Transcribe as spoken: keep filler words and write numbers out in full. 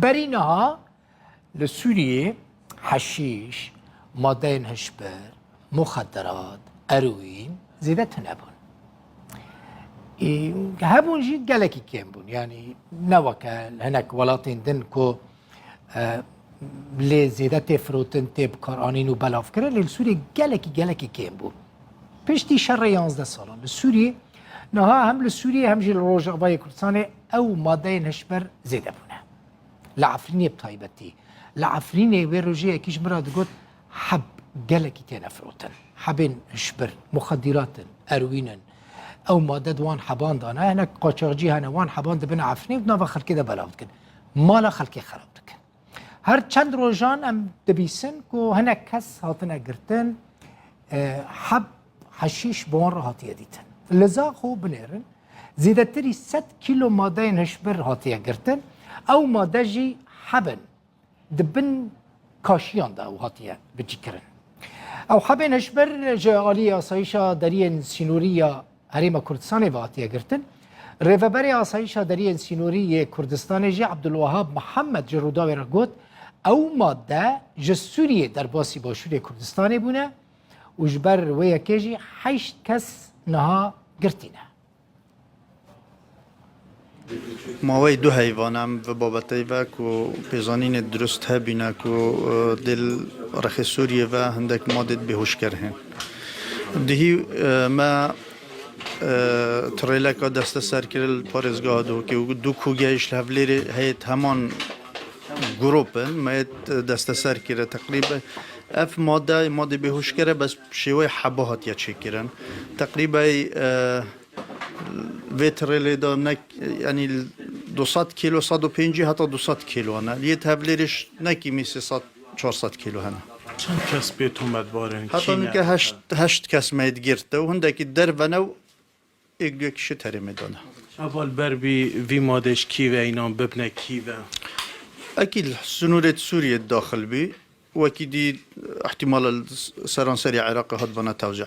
Berî niha li Sûriyê heşîş, madeyên hişbir, muxedderat, eroîn zêde tune bûn. Ê, hebûn jî gelekî kêm bûn. Yanî ne weke hinek welatên din ku, e, lê zêde tê firotin, tê bikaranîn û belavkirin, lê li Sûriyê gelekî, gelekî kêm bû. Piştî şerê yanzdeh salan li Sûriyê, niha hem li Sûriyê hem jî li Rojavayê Kurdistanê ew madeyên hişbir zêde bûne. Li Efrînê bi taybetî. Li Efrînê wê rojê yekî ji min re digot, heb gelekî têne firotin. Hebên hişbir, muxedîrat in, erwîn in. Ew made di wan heban de ne. Hinek qaçaxcî hene, wan heban dibin Efrînê û di nava xelkê de belav dikin. Mala xelkê xerab dikin. Her çend rojan em dibîsin ku hinek kes hatine girtin, e, heb heşîş bi wan re hatiye dîtin. Li Zaxo binêrin, zêdetirî sed kîlo madeyên hişbir hatiye girtin. Ew made jî heb in. Di bin kaşiyan de ew hatiye bicîkirin. Ew hebên hişbir ji alî Asayîşa Deriyên Sînorî ya Herêma Kurdistanê ve hatiye girtin. Rêveberê Asayîşa Deriyên Sînorî yê Kurdistanê jî Abdulwahab Mihemed ji Rûdawê re got, ew made ji Sûriyê derbasî Başûrê Kurdistanê bûne û ji ber wê yekê jî heşt kes niha girtî ne. Maweyî du heyvan em vi babetey ve ku pêzanînê dirust hebîne ku, e, dê li rexê Sûriyê ve hindek madê bêhoşker hên. Dihî, e, me, e, trêleka desteser kir li parêzgeha Duhokê û du kûgeyê ji li Hevlêrê heyet heman grûp in, me yê desteser kire teqrîben. Ev made, madê bêhoşker e, bes şêweyê heba hatiye çêkirin. Teqrîben, e, vê tirêlê de ne, yanî du sed kîlo, sed û pêncî heta du sed kîlo ne. Yê Hevlêrê ji ne kîmî sê sed, çar sed kîlo hene. Çend kes bê tometbar in? Heta nûke heşt, heşt kes me digirte û hindekî derve ne û êk du yek şi terê meydana. Heval ber bî vî madê ji kî ve înan bibne kî ve? Ekî li sinûrê Sûriyê daxil bî, wekî dî ihtimal e li seranserî Iraqê hatibana tewzî.